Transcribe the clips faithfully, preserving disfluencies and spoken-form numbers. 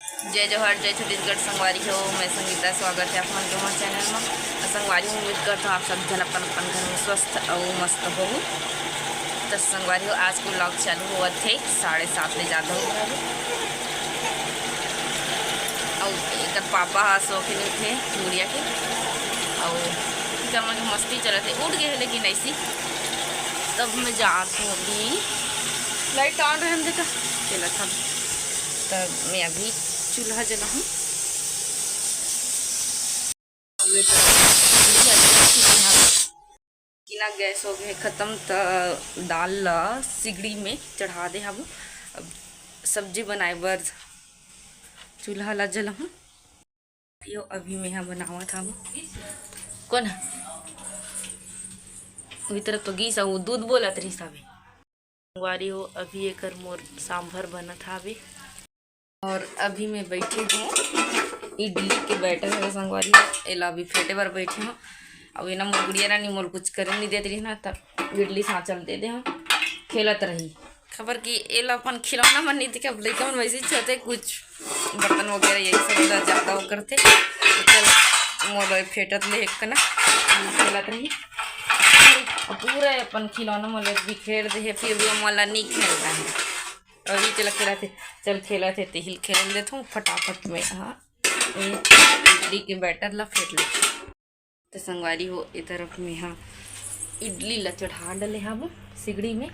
जय जोहार, जय छत्तीसगढ़। संगवारी हो, मैं संगीता, स्वागत है आप मन के मोर चैनल में। और संगवारी हो, उम्मीद करता हूँ आप सब जन अपन अपन घर में स्वस्थ और मस्त हो। तो संगवारी हो, आज के vlog चालू हुआ थे साढ़े सात ले ज्यादा हो गया अभी। और एक पापा हा सो के नहीं उठे गुड़िया के, और घर में मस्ती चलत है, उठ गए हैं लेकिन ऐसी। तब मैं जात हूँ अभी, लाइट ऑन रहे हम देखा, चला था। तब मैं अभी चूल्हा जला हूँ। कि ना गैस हो गए खत्म, त दाल ला सिगड़ी में चढ़ा दे हबो। अब सब्जी बनाए बर चूल्हा ला जलाहूँ। यो अभी मैं हा बनावत हबो। कौन है? अभी तरफ तो गीस, वो दूध बोलत रही साबे। संगवारी हो, अभी एकर मोर सांभर बनत हावे। और अभी मैं बैठे हूँ इडली के बैटर है संगवारी हो, एला अभी फेटे बर बैठे हूँ। अब एना मोर गुड़िया रानी मोर कुछ करे नहीं देत रही ना, तब इडली सांचल दे दे हूँ, खेलत रही। खबर कि एला अपन खिलौना मन नहीं दिखे, अब लइका मन वैसे ही होते, कुछ बर्तन वगैरह यही सब ला ज्यादा वो करते। तो चल मोर फेटत ले एक कना खेलत रही, और पूरा अपन खिलौना मन ला बिखेर दे है, फिर भी मोला नहीं खेलना है। अभी चला खेला थे, चल खेला थे, तेहिल खेल देथों फटाफट में। हाँ, ए, इडली के बैटर ला फेट ले। तो संगवारी हो, ए तरफ में हाँ इडली ला चढ़ा डले हब सिगड़ी में,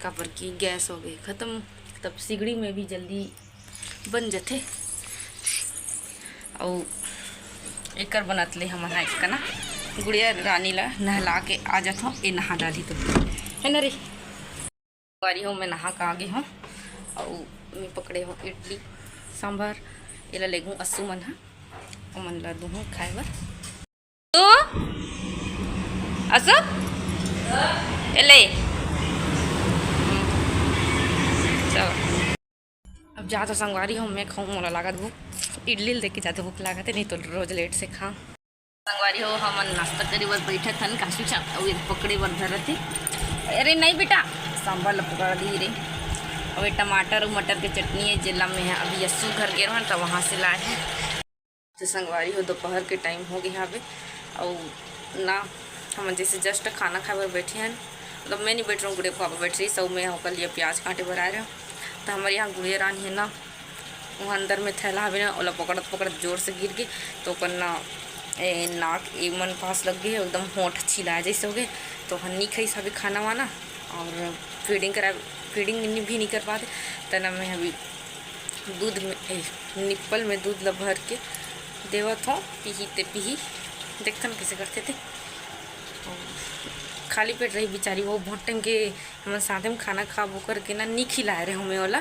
काबर की गैस हो गई खत्म, तब सिगड़ी में भी जल्दी बन जथे। अउ एकर बनत ले हमन हा एक कना गुड़िया रानी ला नहला के आ जाथों, ए नहा डाली तो, है ना रे? संगवारी हो, मैं नहा के आ गे हूँ, अउ मैं पकड़े हूँ इडली सांभर, एला लेगूँ असु मन हा, ओमन ला दूहूँ खाए बर। तो असु, ए ले। हम्म, चलो। अब जा तो संगवारी हो, मैं खाऊँ, मोला लागत भूख, इडली ल देख के जाते भूख लागत है, नहीं तो रोज लेट से खा। संगवारी हो, हमन नाश्ता करे बर बैठत हन, काशु चा अउ ये पकड़े बर धरत हे। अरे नहीं बेटा, सांभर ल पकड़ दी रे। अउ ये टमाटर अउ मटर के चटनी है, जेला मैं अभी यस्सु घर गे रहन, त वहाँ से लाए हैं। तो संगवारी हो, दोपहर के टाइम हो गया हवे, अउ ना हमन जैसे जस्ट खाना खाए बर बैठे हन, मतलब मैं नहीं बैठ रहूँ, गुड़े पापा बैठ रही, सब मैं ओकर लिए प्याज काटे बर आए रहे। तो हमारे यहाँ गुड़िया रानी है ना, वो अंदर में थैला हवे ना, ओला पकड़त पकड़त जोर से गिर गे, तो ओकर ना ए, नाक ए मन पास लग गए, एकदम होंठ छिला जैसे हो गए, तो हम नहीं खाई अभी खाना वाना, और फीडिंग करा, फीडिंग भी नहीं कर पाते। तना मैं अभी दूध में ए, निप्पल में दूध ला भर के देवत हो, पीही ते पीही, देखथन कैसे करते थे। खाली पेट रही बेचारी, वो बहुत टाइम के हमन साथे में खाना खाबो करके ना, नी खिलाए रहे हमें वाला।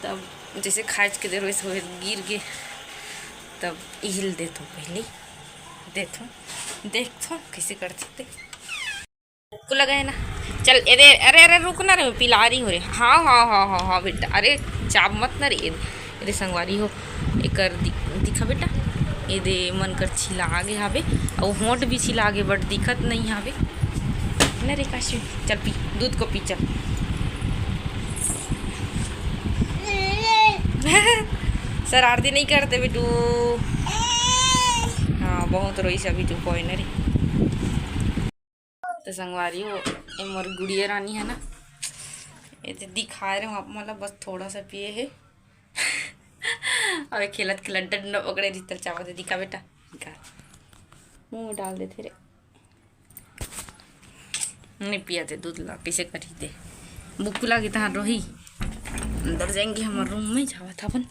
तब जैसे खाए के देर वैसे होए गिर गे, तब इहिल देथों पहले, देथों, देखथों कैसे करथे ते। को लगा है ना, चल ए दे, अरे अरे रुक ना रे, मैं पिला रही हूँ रे। हाँ हाँ हाँ हाँ हाँ बेटा, अरे चाप मत ना रे। अरे संगवारी हो, एकर दि-, दिखा बेटा, ए दे मन कर छिला आगे हावे, अउ होंठ भी छिला आगे, but दिखत नहीं हावे। ना रे काशी, चल पी, दूध को पी, चल। शरारती नहीं करते बेटू। हाँ, बहुत रोई से अभी चुप होए ना रे। तो संगवारी हो, ए मोर गुड़िया रानी है ना, ये तो दिखाए रहे हूँ आप, मतलब बस थोड़ा सा पिए है। अबे खेलत खेलत डंडा पकड़े रही, तल चावत है, दिखा बेटा, दिखा, मुंह में डाल देते रे। नहीं पिया थे दूध ला, कैसे करी थे? बुक लागे तहाँ रोही। अंदर जाएंगे हमारे रूम में, जावा था अपन।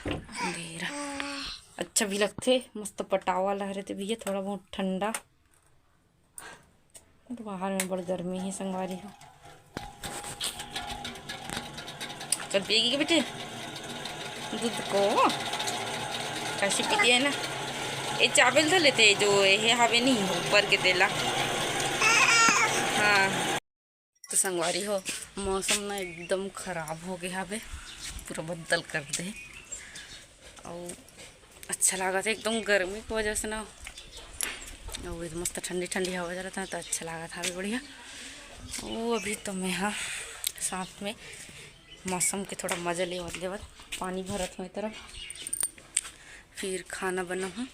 अंधेरा। अच्छा भी लगते, मस्त पटावा लहरे थे भैया, थोड़ा बहुत ठंडा। तो बाहर में बड़ गर्मी है संगवारी हो। चल पिएगी क्या बेटे? दूध को कैसे पीती है ना? ये चावल धर लेते, जो ये हवे नहीं ऊपर के तेला। हाँ। तो संगवारी हो, मौसम ना एकदम खराब हो गया हवे, पूरा बदल कर दे। अउ अच्छा लागत है एकदम गर्मी की वजह से ना। अउ ये मस्त ठंडी ठंडी हवा चलत है, तो अच्छा लागत है, बढ़िया। वो अभी तो मैं हाँ साथ में मौसम के थोड़ा मजा लेवत लेवत पानी भरत हों ए तरफ, फिर खाना बनाहूँ।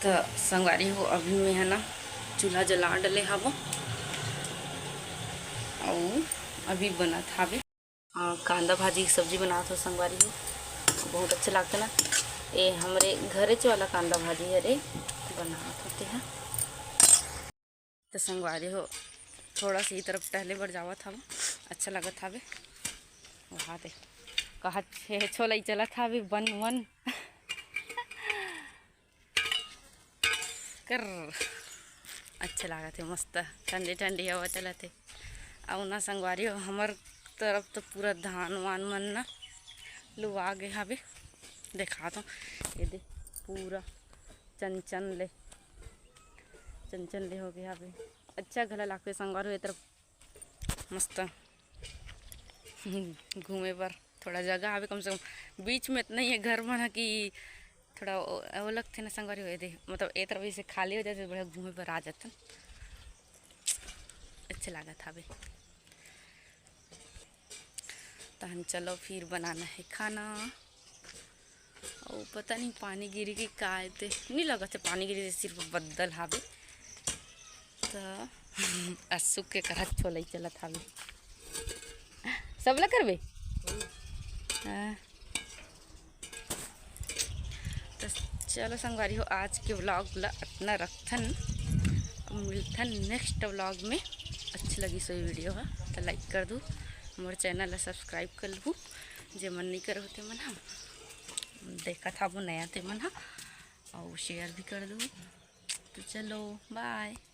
त संगवारी हो, अभी मैं ह ना चूल्हा जला डले हवो, अउ अभी बनत हावे। अ, कांदा भाजी के सब्जी बनात हो संगवारी हो, बहुत अच्छा लागथे ना। ए हमरे घरेच वाला कांदा भाजी हरे, बनात होते हैं। त संगवारी हो, थोड़ा सा ई तरफ टहले बर जावत हवं, अच्छा लगत हावे। वहाँ दे कहा छे छोलई चलत हावे बन मन कर अच्छा लागत हे, मस्त ठंडी ठंडी हवा चलत हे। अउ ना संगवारी हो, हमर तरफ तो पूरा धान वान मन ना लुवा गे हावे। देखा तो ये दे पूरा चंचन ले, चंचन ले हो गे हावे। अच्छा घला लागथे संगवारी हो, ये तरफ मस्त घूमे बर थोड़ा जगह हावे, कम से कम बीच में इतना ही है घर मन ह कि थोड़ा ओ, ओ लगथे ना संगवारी हो, ये दे, मतलब ए तरफ से खाली हो जाथे, बढ़िया घूमे बर आ जाथन, अच्छा लागत हावे। तहन चलो फिर बनाना है खाना। अउ पता नहीं पानी गिरी कि का, एते नहीं लगत हे पानी गिरी, सिर्फ बदल हावे। त असुक के करत छोलई चलत हावे। सबला करबे? हाँ। त चलो संगवारी हो, आज के vlog ला अतना रखथन। अब मिलथन next vlog में। अच्छा लगिस होही video ह त like कर दू, हमर channel ला subscribe कर लू, जे मन नहीं करे हो ते मन ह। देखत हाबो नया ते मन ह, अउ share भी कर दू। तो चलो bye।